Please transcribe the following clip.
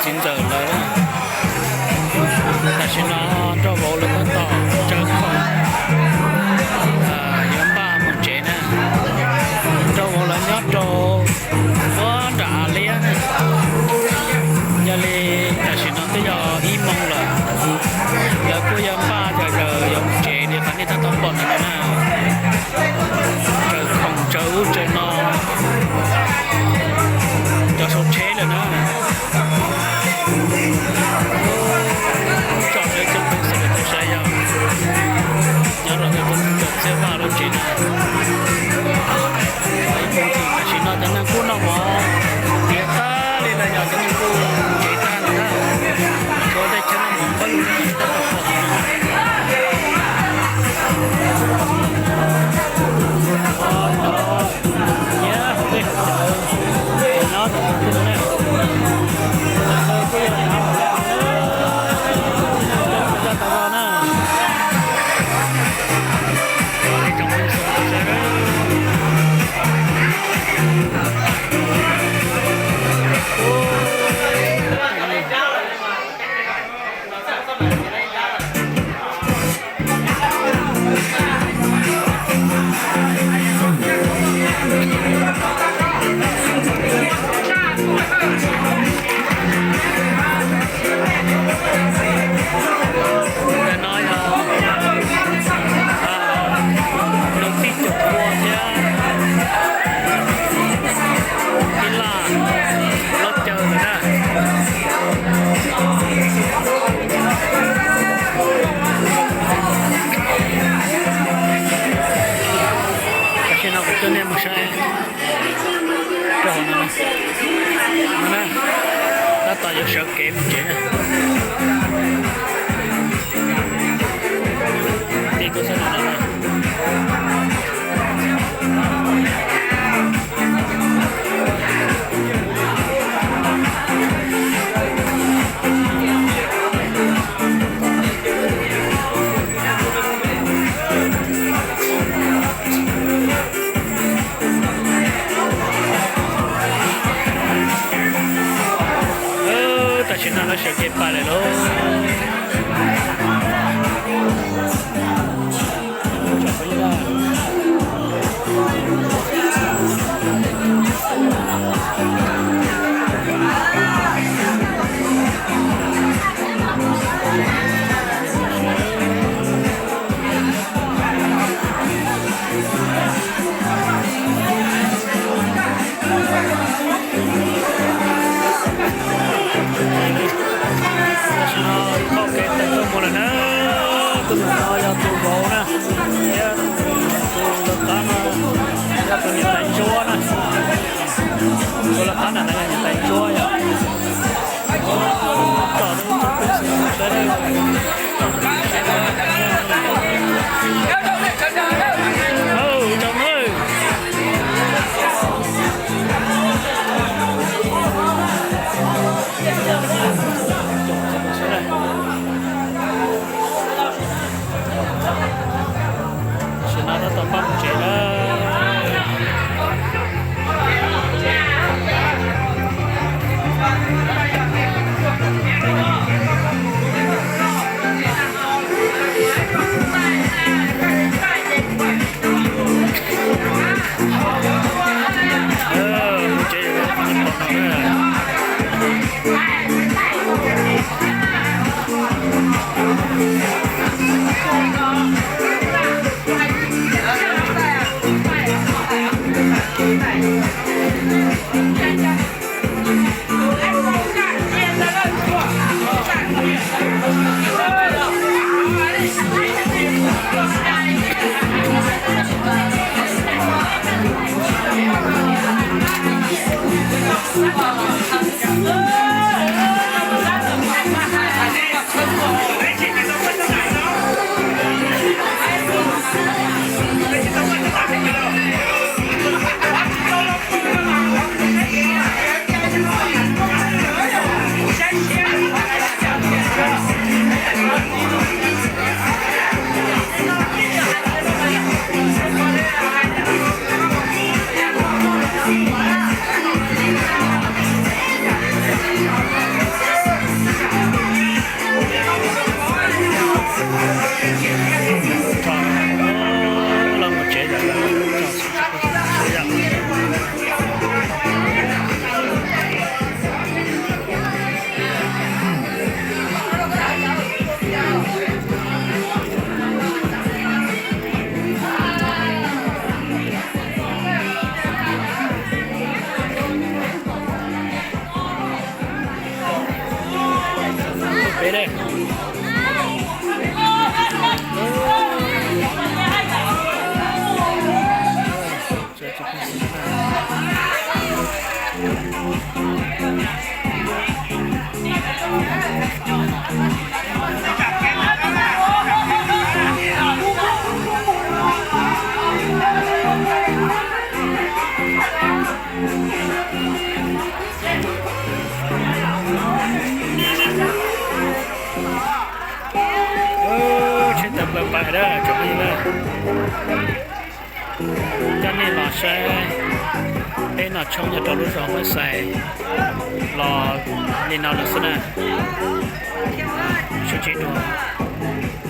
Ntxawm lawv tam sim no nroj vauv lawv tab tom tsaws khoom yuav npaj mus tsev na. Nroj vauv lawv nyob rau ua nram av liab na. Yog li tam sim no twb yog ib moos lawm, lawv kuj yuav npaj yuav mus tsev li qhov nej tab tom pom ntawm no na. Tsaws khoom tsaws ub tsaws no, cov sau tsheb lawm na. Tsom tau cov phooj ywg sawv daws tau saib yog nyob rau ntawm tus txiaj vaj lub tsev na. Ib mus tim tam sim no cov neeg kuj noj mov tiav tag li lawm, yog cov neeg kuj tsev tag lawm na. Tshuav tej chaw noj mov pab lug tab tom pom. Nyob rau tus twg ne, kuj yog zaj tas zog na. Ntawm no yog lub tij cuam ua thiab ib laj loj caw lawm na. Tam sim no kuv coj nej mus saib rau hauv no na, tab tom yuav sawv kev mus tsev na. Tij kuj xab na. Tam sim no lawv sawv kev pais lawm lauj. Tam sim no taug kev tawm tuaj mus lawm na. Tus ntawm no yog tus vauv na, thiab tus lawv qab no yog tus niam tais ntsuab na. Tus lawv qab na yog niam tais ntsuab yog. Tsom rau cov phooj ywg sawv daws. Ua tsaug nawb. Tam sim no tab tom npaj mus tsev lawm. Mus tsev yuav pom no na. Lawv pais da tsoom phooj ywg na, coj nej los saib peb noj tshoob nyob rau lub zos Huab Xais los li no lawm xwb na. Sib ntsib dua.